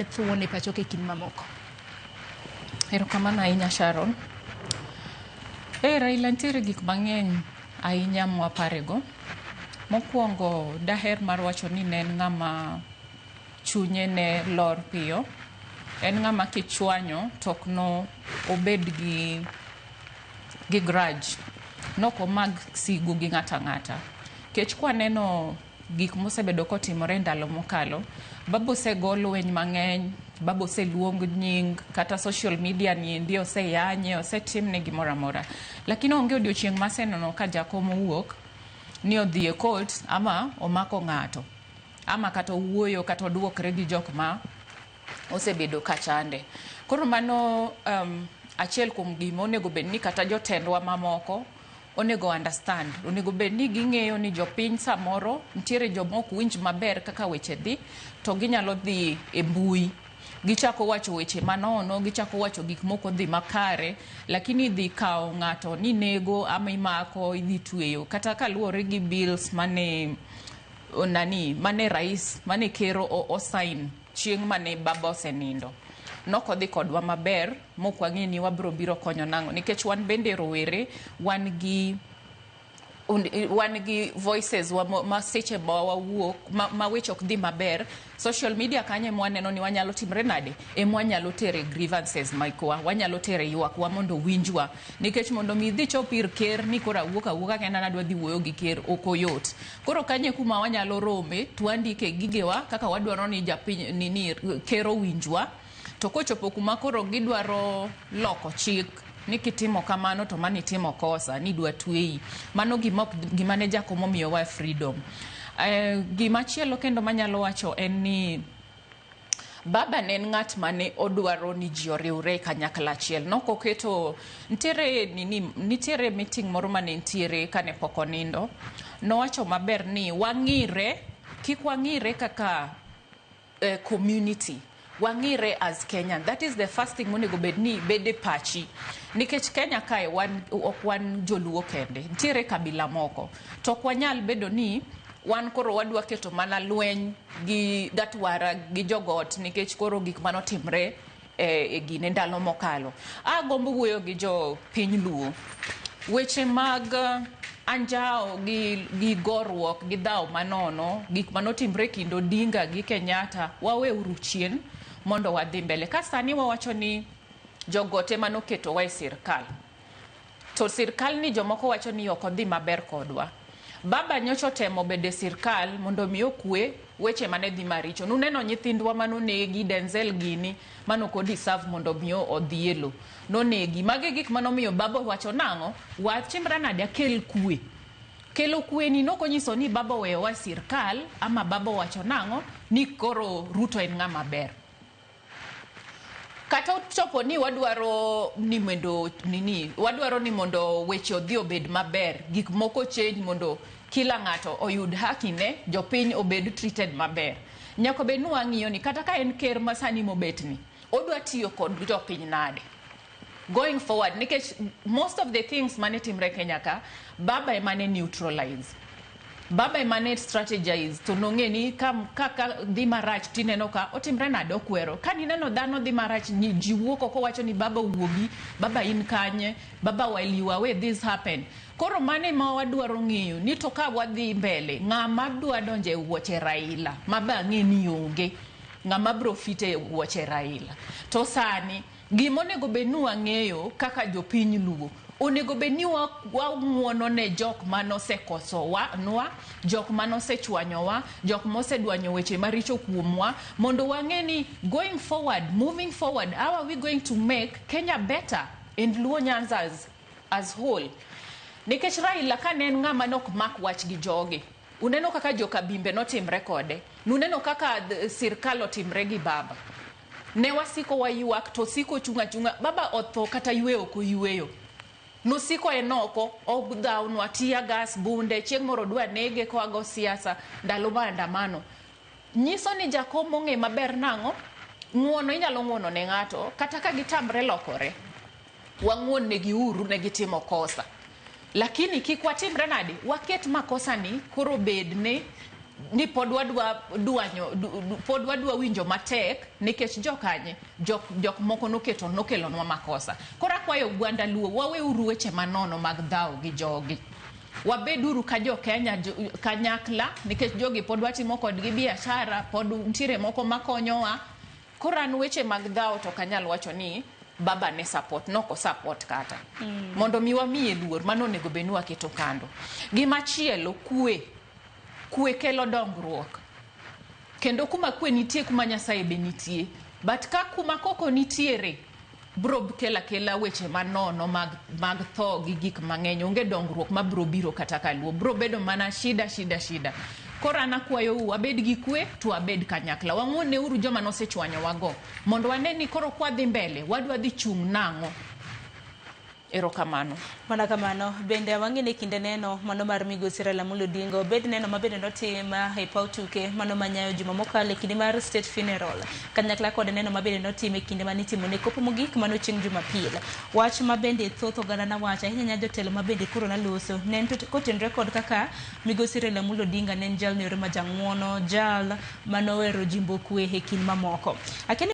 Thuon e pacho ka e kind mamoko. Erokamano ahinya, Sharon. Raila nitiere gik mang'eny ahinya mwaparego. Mokwongo, daher mar wacho ni ne en ng'ama chunye ne lor piyo. En ng'ama kichwanyo to ok no obed gi grudge. Nok omag sigu gi ng'ato ang'ata. Kech kwaneno gik mosebedo kotimore ndalo mokalo, baba osego lweny mang'eny, baba oseluong nying, kata social media niendi oseyanye, osetimne gimoro amora. Lakini onge odiochieng' maseneno ka jakom owuok ni odhi e court ama omako ng'ato, ama kata owuoyo kata oduokre gi jok ma osebedo ka chande. Koro mano achiel kuom gima onego bed ni kata jotendwa mamoko onego understand. Onego bed ni ging'eyo ni jopiny samoro nitiere joma ok winj maber kaka weche dhi, to ginyalo dhi e mbui. Gichako wacho weche manono, gichako wacho gik moko dhi makare, lakini dhi kawo ng'ato ni nego ama imako, idhi tweyo. Kata kaluwore gi bills mane nani mane rais mane ker osign chieng' mane baba osenindo. Nok odhi kodwa maber, mok wang'e ni wabro biro konyo nang'o. Nikech wan bende rowere, wan gi voices wa ma seche ma wawuok ma weche ok dhi maber, social media kanyo ema waneno ni wanyalo timre nade, ema wanyalo tere grievances mekwa, wanyalo tere ywakwa mondo winjwa. Nikech mondo mi idhi chop ir ker ni koro awuok awuoka kenda nadwa dhi wuoyo gi ker, ok oyot. Koro kanyo e kuma wanyalo rome to wandike gigewa kaka wadwaro ni japiny ni ker owinjwa. To kochopo kuma koro gidwaro loko chik ni kitimo kamano to mano itimo kosa ni idwa tweyi. Mano gima ok gima ne jakom omiyowa freedom. Gima chielo kendo manyalo wacho en ni baba ne en ng'at mane odwaro ni ji oriwre kanyakla achiel. Nok oketo nitiere nini, nitiere meeting moro mane nitiere kane pok onindo. Nowacho maber ni wang'ire, kik wang'ire kaka community, wang'ire as Kenyan. That is the first thing monego bed ni bede pachi. Nikech Kenya kae wan ok wan joluo kende, nitiere kabila moko. To ok wanyal bedo ni wan koro wadwa keto mana lweny gi gatwara gi jogot nikech koro gik manotimre e gine ndalo mokalo. Agombo wuoyo gi jo piny Luo. Weche mag anjawo gi goruok gi dhawo manono, gik manotimre kind Odinga gi Kenyatta, waweuru chien mondo wadhi mbele. Ka sani wawacho ni jogot ema noketowa e sirkal, to sirkal ni jomoko wacho ni ok odhi maber kodwa. Baba nyocha otemo bedo e sirkal mondo mi okwe weche mane dhi maricho. Nuneno nyithindwa manonegi, Denzel gini, manok o deserve mondo mi odhi e lo. Nonegi. Magi gik manomiyo baba owacho nang'o? Watimre nade akel kwe. Kelo kwe ni nok onyiso ni baba oweyowa e sirkal ama baba owacho nang'o ni koro Ruto en ng'ama ber. Kata ochopo ni wadwaro ni mondo nini, wadwaro ni mondo weche odhi obed maber, gik moko change mondo kila ng'ato oyud haki ne, jopiny obed treated maber. Nyaka bed ni wang'iyo ni kata ka en ker ma sani mobet ni, odwa tiyo kod jopiny nade. Going forward, nikech most of the things mane timre Kenya ka, baba ema ne neutralize. Baba ema ne strategize to nong'e ni ka dhi marach tineno ka otimre nade okwero. Ka nineno dhano dhi marach, ji wuok oko wacho ni baba wuogi, baba in kanye, baba while you away this happen. Koro mano ema wadwaro ng'eyo ni to ka wadhi mbele, ng'ama dwa donjo e wuoche Raila, ma be ang'e ni onge, ng'ama bro fit e wuoche Raila. To sani, gima onego bed ni wang'eyo kaka jopiny Luo, onego bed ni wang'uono ne jok manosekoso nwa, jok manosechwanyowa, jok mosedwanyo weche maricho kuomwa, mondo wang'e ni going forward, moving forward, how are we going to make Kenya better and Luo Nyanza as whole? Nikech Raila ka ne en ng'ama nok mak wach gi jogi, uneno kaka joka Bimbe notimre kode, nuneno kaka sirkal otimre gi baba. Ne wasiko waywak to siko chung' achung'a, baba otho kata yweyo ok oyweyo. Nosiko en oko, odhawnwa tear gas, bunde, chieng' moro odwa nege koa go siasa, ndalo maandamano. Nyiso ni jakom ong'e maber nang'o, ng'uono inyalo ng'uono ne ng'ato, kata ka gitamre lokore. Wang'uon negi uru ne gitimo kosa. Lakini kik watimre nade, waket makosa ni koro bed ni ni pod wadwa dwanyo pod wadwa winjo matek nikech jokanye jok moko noketo nokelonwa makosa. Koro akwayo oganda Luo, waweuru weche manono mag dhawo gi jogi. Wabeduru ka jo Kenya kanyakla nikech jogi pod watimo kodgi biashara, pod nitiere moko makonyowa. Koro an weche mag dhawo to ok anyal wacho ni baba ne support, nok support kata. Mondo mi wamiye luor, mano onego bed ni waketo kando. Gimachielo, kwe. Kwe kelo dongruok. Kendo kuma kwe nitie kuma Nyasaye be nitie. But ka kuma koko nitiere, bro kelo akela weche manono mag tho gi gik mang'eny. Onge dongruok ma bro biro kata kaluo. Bro bedo mana shida, shida, shida. Koro an akwayou wabed gi kwe to wabed kanyakla. Wang'uon ne uru joma nosechwanyowago. Mondo wane ni koro kwadhi mbele, wadwa dhi chung' nang'o. Erokamano. Mana kamano, bende wang'e ni kinde neno mano mar migosi Raila Amolo Odinga obed neno ma bende notim e paw tuke mano manyayo juma mokalo e kinde mar state funeral kanyakla kod neno ma bende notim e kinde manitimo ne kopo mogik mano chieng' Jumapil. Wach ma bende thoth oganda nawacho ahinya nya jotelo ma bende koro naloso ne en kotenore kod kaka migosi Raila Amolo Odinga ne en jalno ero ma jang'uono, jal manowero jimbo kwe e kind mamoko. Akeni